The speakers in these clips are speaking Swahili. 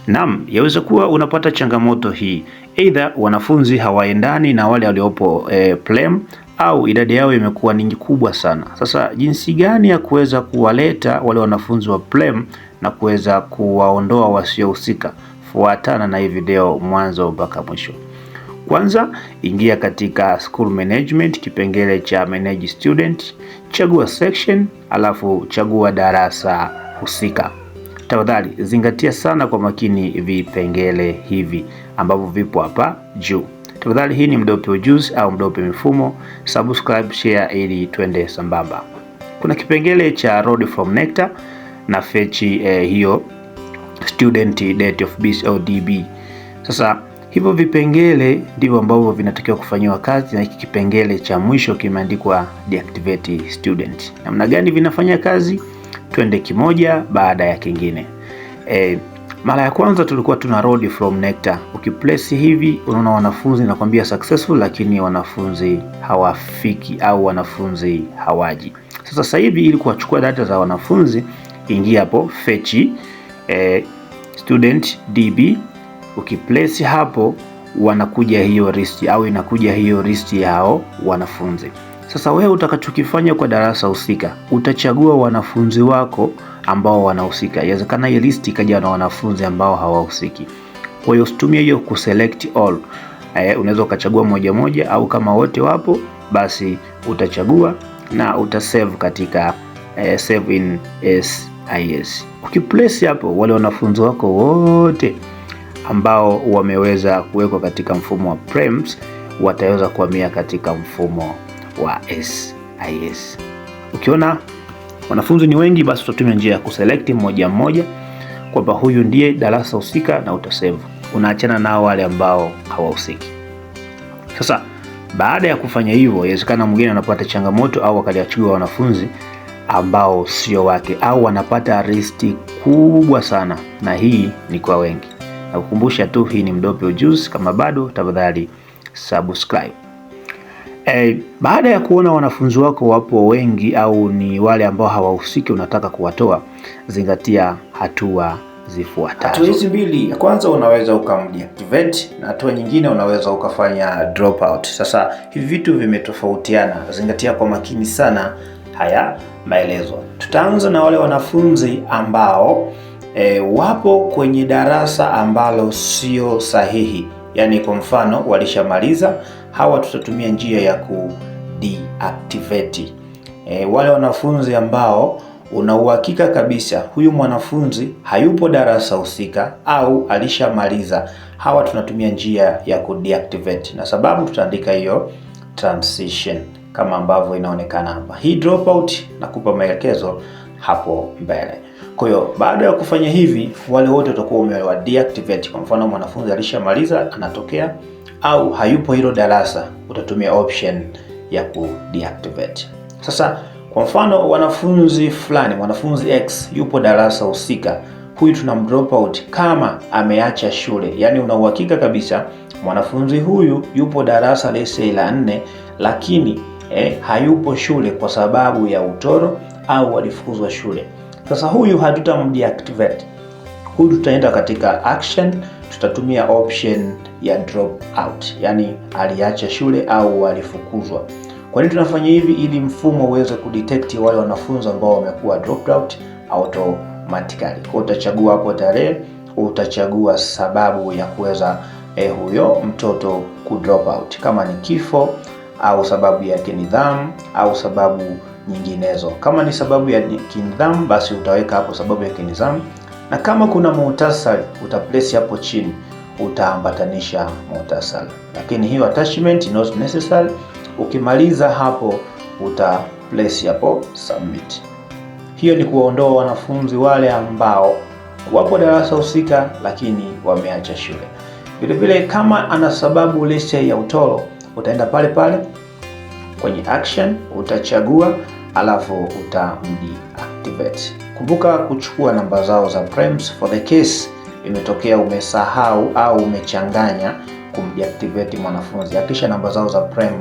Naam, yaweza kuwa unapata changamoto hii, aidha wanafunzi hawaendani na wale waliopo PLEM au idadi yao imekuwa ni kubwa sana. Sasa jinsi gani ya kuweza kuwaleta wale wanafunzi wa PLEM na kuweza kuwaondoa wasiohusika? Fuatana na hii video mwanzo mpaka mwisho. Kwanza ingia katika School Management, kipengele cha Manage Student, chagua section, alafu chagua darasa husika. Tafadhali zingatia sana kwa makini vipengele hivi ambavyo vipo hapa juu. Tafadhali, hii ni Mdope Ujuzi au Mdope Mifumo. Subscribe, share ili twende sambamba. Kuna kipengele cha Load from NECTA na fetch hiyo student date of birth au DB. Sasa hivyo vipengele ndivyo ambavyo vinatakiwa kufanyiwa kazi, na hiki kipengele cha mwisho kimeandikwa deactivate student. Namna gani vinafanya kazi? Twende kimoja baada ya kingine. Mara ya kwanza tulikuwa tuna load from NECTA. Ukiplace hivi unaona wanafunzi nakwambia successful, lakini wanafunzi hawafiki au wanafunzi hawaji. Sasa hivi ili kuwachukua data za wanafunzi, ingia hapo fetch student DB. Ukiplace hapo wanakuja hiyo list au inakuja hiyo list yao wanafunzi. Sasa wewe utakachokifanya kwa darasa husika, utachagua wanafunzi wako ambao wanahusika. Inawezekana hii list ikaja na wanafunzi ambao hawahusiki. Kwa hiyo usitumie hiyo kuselect all. Unaweza ukachagua moja moja au kama wote wapo basi utachagua na utasave katika save in SIS. Ukiplace hapo wale wanafunzi wako wote ambao wameweza kuwekwa katika mfumo wa PREMS wataweza kuhamia katika mfumo wa SIS. Ukiona wanafunzi ni wengi, basi utatumia njia ya kuselect mmoja mmoja kwamba huyu ndiye darasa husika na utasave. Unaachana nao wale ambao hawahusiki. Sasa baada ya kufanya hivyo, inawezekana mwingine anapata changamoto au akaliachukua wanafunzi ambao sio wake au wanapata listi kubwa sana, na hii ni kwa wengi. Nakukumbusha tu, hii ni Mdope Ujuzi. Kama bado, tafadhali subscribe. Baada ya kuona wanafunzi wako wapo wengi au ni wale ambao hawahusiki unataka kuwatoa, zingatia hatua zifuatazo. Hatua hizi mbili, ya kwanza unaweza ukamdeactivate na hatua nyingine unaweza ukafanya drop out. Sasa hivi vitu vimetofautiana, zingatia kwa makini sana haya maelezo. Tutaanza na wale wanafunzi ambao wapo kwenye darasa ambalo sio sahihi, yaani kwa mfano walishamaliza, hawa tutatumia njia ya ku deactivate. Wale wanafunzi ambao una uhakika kabisa huyu mwanafunzi hayupo darasa husika au alishamaliza, hawa tunatumia njia ya ku deactivate, na sababu tutaandika hiyo transition kama ambavyo inaonekana hapa. Hii dropout nakupa maelekezo hapo mbele. Kwa hiyo baada ya kufanya hivi, wale wote utakuwa umewa deactivate. Kwa mfano mwanafunzi alishamaliza anatokea au hayupo hilo darasa, utatumia option ya ku deactivate. Sasa kwa mfano wanafunzi fulani, mwanafunzi X yupo darasa husika, huyu tuna drop out kama ameacha shule, yaani una uhakika kabisa mwanafunzi huyu yupo darasa lese la nne, lakini hayupo shule kwa sababu ya utoro au walifukuzwa shule. Sasa huyu hatutamdeactivate, huyu tutaenda katika action, tutatumia option ya drop out, yaani aliacha shule au alifukuzwa. Kwa nini tunafanya hivi? Ili mfumo uweze kudetect wale wanafunzi ambao wamekuwa dropped out automatically. Kwa utachagua hapo tarehe, utachagua sababu ya kuweza huyo mtoto ku drop out, kama ni kifo au sababu ya kinidhamu au sababu nyinginezo. Kama ni sababu ya kinidhamu, basi utaweka hapo sababu ya kinidhamu, na kama kuna muhtasari utaplace hapo chini, utaambatanisha muhtasari, lakini hiyo attachment not necessary. Ukimaliza hapo uta place hapo submit. Hiyo ni kuwaondoa wanafunzi wale ambao wapo darasa husika lakini wameacha shule. Vile vile kama ana sababu lese ya utoro, utaenda pale pale kwenye action utachagua, alafu utamdeactivate. Kumbuka kuchukua namba zao za PREMS for the case imetokea umesahau au umechanganya kumdeactivate mwanafunzi, hakikisha namba zao za PREM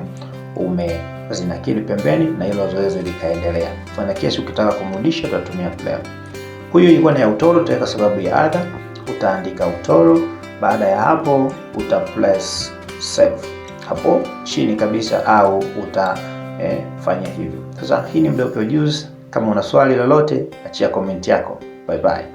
umezinakili pembeni na hilo zoezi likaendelea. Fanya kesi ukitaka kumrudisha utatumia PREM. Huyo ilikuwa ni ya utoro, tutaweka sababu ya adha. utaandika Utoro. Baada ya hapo uta press save hapo chini kabisa, au utafanya hivyo. Sasa hii ni Mdope Ujuzi. Kama una swali lolote, achia comment yako. Bye bye.